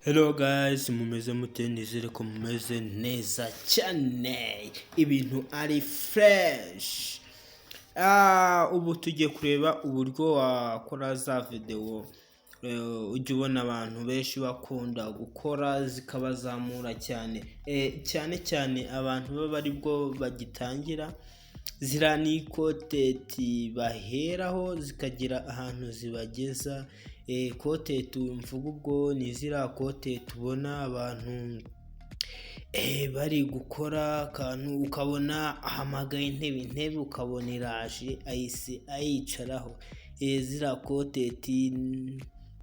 Hello guys, mumeze mute? Nizere ko mumeze neza cyane, ibintu ari fresh. Ubu tugiye kureba uburyo wakora za videwo ujya ubona abantu benshi bakunda gukora zikabazamura cyane, cyane cyane abantu baba aribwo bagitangira. Ziriya ni content baheraho zikagira ahantu zibageza. Content mvuga ubwo ni ziriya content ubona abantu bari gukora akantu, ukabona ahamagaye intebe, intebe ukabona iraje ahise ayicaraho. Ziriya content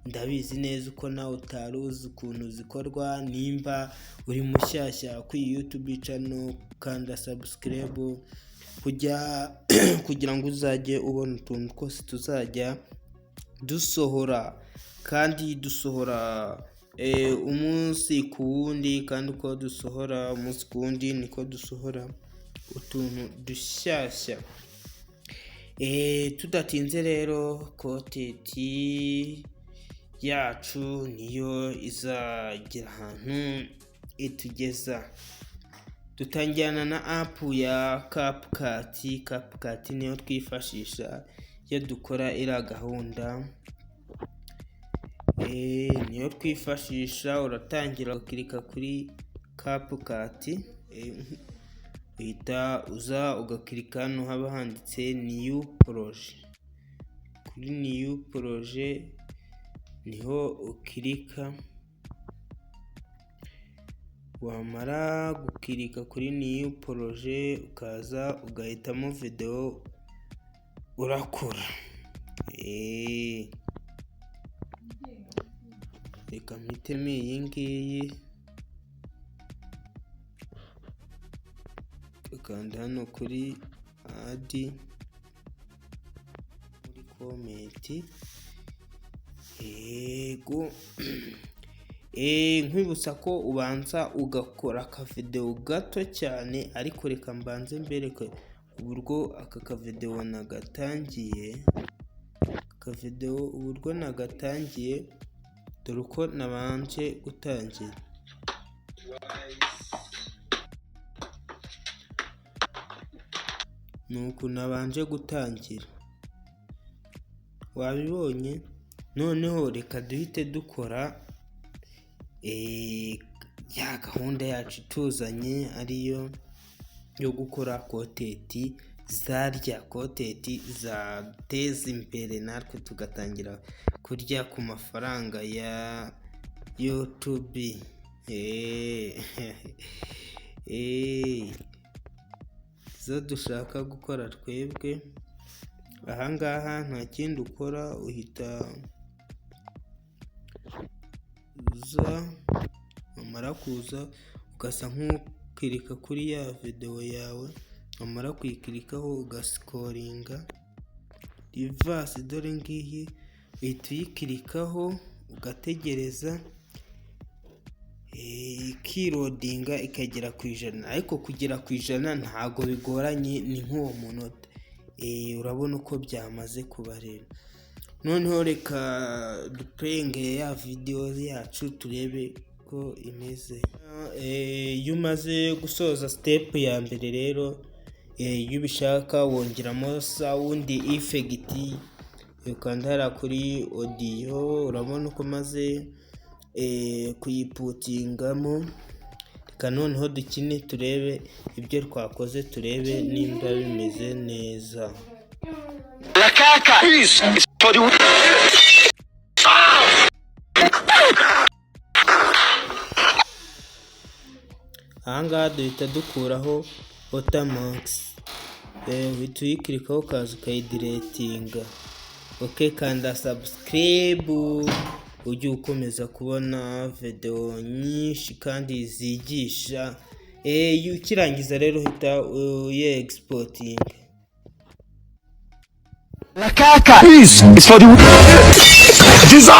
ndabizi neza uko nawe utari uzi ukuntu zikorwa. Nimba uri mushyashya kuri YouTube channel, kanda subscribe kugira ngo uzajye ubona utuntu twose tuzajya dusohora, kandi dusohora umunsi ku wundi, kandi uko dusohora umunsi ku wundi niko dusohora utuntu dushyashya. Tudatinze rero, content yacu niyo izagera ahantu itugeza. Dutangirana na app ya CapCut. CapCut niyo twifashisha iyo dukora iriya gahunda, niyo twifashisha. Uratangira ugakirika kuri CapCut, uhita uza ugakirika hano haba handitse "New project". Kuri "New project" niho ukirika. Wamara gukirika kuri "New project", ukaza ugahitamo videwo urakora. Reka mpitemo iyi ngiyi, ugakanda hano kuri "Add", muri comment. Yego, nkwibutsa ko ubanza ugakora akavidewo gato cyane, ariko reka mbanze mbereke uburyo aka kavidewo nagatangiye. Akavidewo uburyo nagatangiye, dore uko nabanje gutangira. Ni uku nabanje gutangira, wabibonye? Noneho reka duhite dukora ya gahunda yacu ituzanye, ariyo yo gukora content zarya content zaduteza imbere, natwe tugatangira kurya ku mafaranga ya YouTube. Izo dushaka gukora twebwe ahangaha, nta kindi ukora, uhita uza, wamara kuza ugasa nk'ukirika kuri ya videwo yawe, wamara kuyikirikaho ugascrollinga reverse. Dore ngiyi, uhita uyikirikaho, ugategereza ikiloadinga ikagera ku 100. Ariko kugera ku 100 ntabwo bigoranye, ni nk'uwo munota. Urabona uko byamaze kuba rero. Noneho reka duplayinge ya videwo yacu turebe ko imeze. Iyo umaze gusoza step ya mbere rero, iyo ubishaka wongeramo sound effect, ukanda hariya kuri "Audio". Urabona uko maze kuyiputtingamo. Reka noneho dukine turebe ibyo twakoze, turebe nimba bimeze neza. Peace is for the Ahangaha duhita dukuraho watermarks, uhita uyikirikaho ukaza ukayideletinga. Ok, kanda subscribe ujye ukomeza kubona videwo nyinshi kandi zigisha. Iyo ukirangiza rero uhita uye exportinga. Peace is for the Jesus.